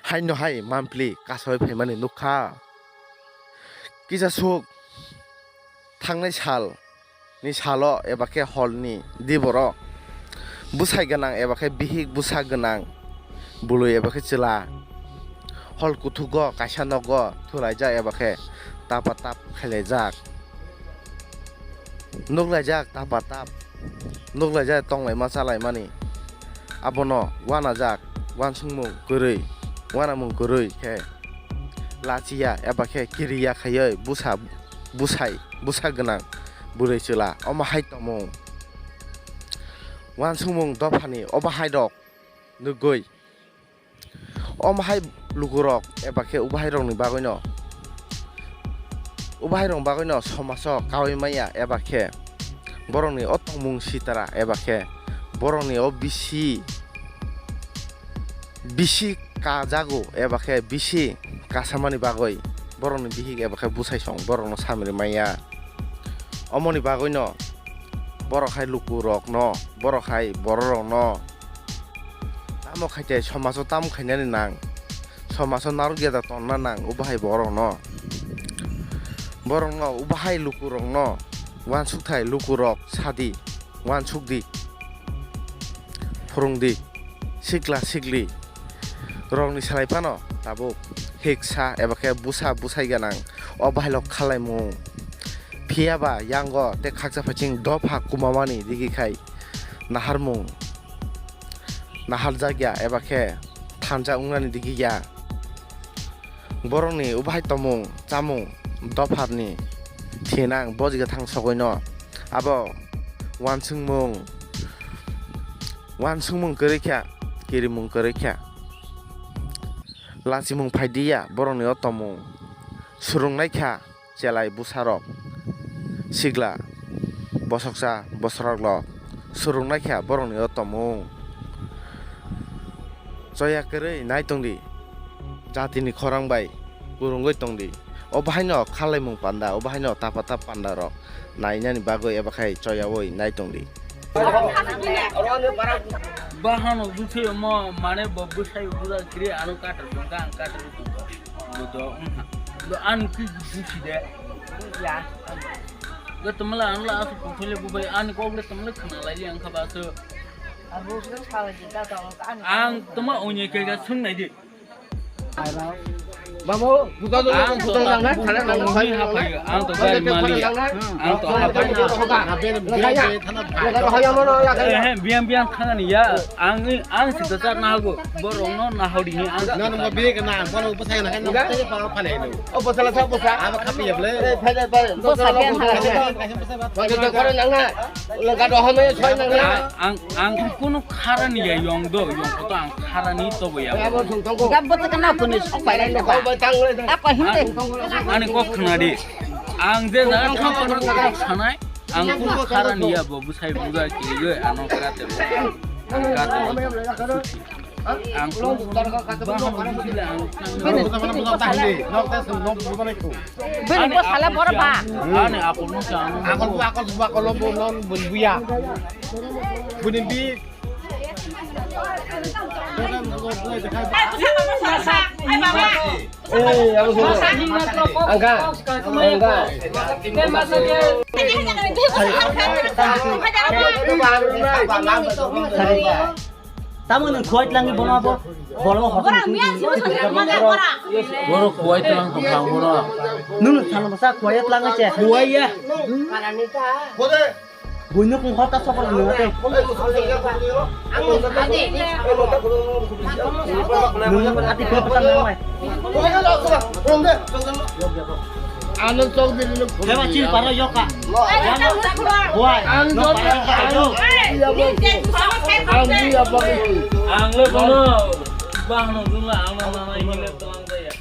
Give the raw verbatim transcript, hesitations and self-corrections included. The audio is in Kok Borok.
Haino hai mampli kasawi phaimani nukha. Kisa suk thangnai sal ni salo eba khe hol ni diboro bwsai gwnang eba khe bihik bwsa gwnang bwlwi eba khe chwla hol kuthugo kaisa nogo thulaijak eba khe tapa tap khailaijak. Nuklaijak tapa tap, nuklaijak tonglaima chalaimani. Abono uanajak, uansukmung kwrwi, uanamung kwrwi khe lachiya eba khe kiriya khaiwi bwsa, bwsai, bwsa gwnang bwrwi chwla omo hai tongmung. Uansukmung dophani obo hai rok nugwi. Omo hai lukurok eba khe ubahairokni bagwino, ubahairokni bagwino somaso kaui maya eba khe borokni o tongmung sitara eba khe borokni o bisi, bisi kajago eba khe bisi kasamani bagwi borokni bihik eba khe bwsaisong borokno samri maya. Omoni bagwino borok hai lukurokno, borok hai bororokno tamo khaite somaso tamo khainani nang, somaso narwk ya da tonna nang, ubo hai borokno. Borokno ubo hai lukurokno uansukthai lukurok sadi, uansukdi, phwrwngdi, sikla sikli rokni salai phano tabuk hiksa eba khe bwsa bwsai gwnang o bahailo khalaimung. Phiya ba yango tei khaksa phaiching dopha kumamani digi khai naharmung, naharjak ya eba khe thansa wngnani digi ya. Borokni ubahai tongmung chamung dopharni thinang bojiga thang sogwino abo uansukmung, uansukmung kwrwi kha, kirimung kwrwi kha, lachimung phai di ya borokni o tongmung swrwng nai kha. Chelai bwsarok, sikla bosoksa bosorokrok swrwng nai kha borokni o tongmung. Choya kwrwi nai tong di, jatini khorang bai kwrwngwi tong di. O bahaino khalaimung panda, o bahaino tapa tap panda rok nainani bagwi eba khai choyaui nai tong di. Bahano bwsai omo mane bo bwsai buda kiri ano katar tongka ang katar tongka. Bodo wngha. Bo ani kwi busi de. Ya. Ga tamala ang la asu putule bubai ani kok le tamala khna lai ang kha ba asu. Ang tama onye ke ga sung nai di. Babu, buka dulu, ang buka dulu, nang, nang, nang, nang, ang to gari mali, ang to hapai na. Eh, eh, biang biang khana ni ya, ang, ang sida sa na go, borok no na hori ni ang. Nang mo bi na, bono bwsai na, nang tei pa pha le. O bwsala sa bwsa. Abo khapi ya ble. Bwsa biang ha. Bwsa kore nang na. Lengka dohon mai soi nang na. Ang, ang kuno khara ni ya yong do, yong ko to ang khara ni to bo ya. Gabbo to kana kuni sok pai rai lo ba. Ako hinde. Ani kok khna di. Ang je na thang ko sanai. Ang kuno khara ni ya bo bwsai buga ki ge ano kate. Ang kate. Ang kuno bahano buji le ang. Bini bwsala boro ba. Ani akol no sa ano. Akol bu akol bu akol bu non bun buya. Buni bi. Eh, abo so. Angka. Angka. Tamo nwng khuwai tlangwi bono abo bolongo hor. Borok miya simi songkhe manya borok. Borok khuwai tlang tongkha ang borok. Nwng nwng sana bwsa khuwai tlangwi se. Khuwai ya. Buino kung hota sokol nwng ate. Nwng ati khuwai pata nwng bai. Anand Chaudhary no. Hema chini paro yoka. Why? Ang no paro yoka. Ang ni apa ni? Ang le bono bahno dula ang no nana hile telang ya.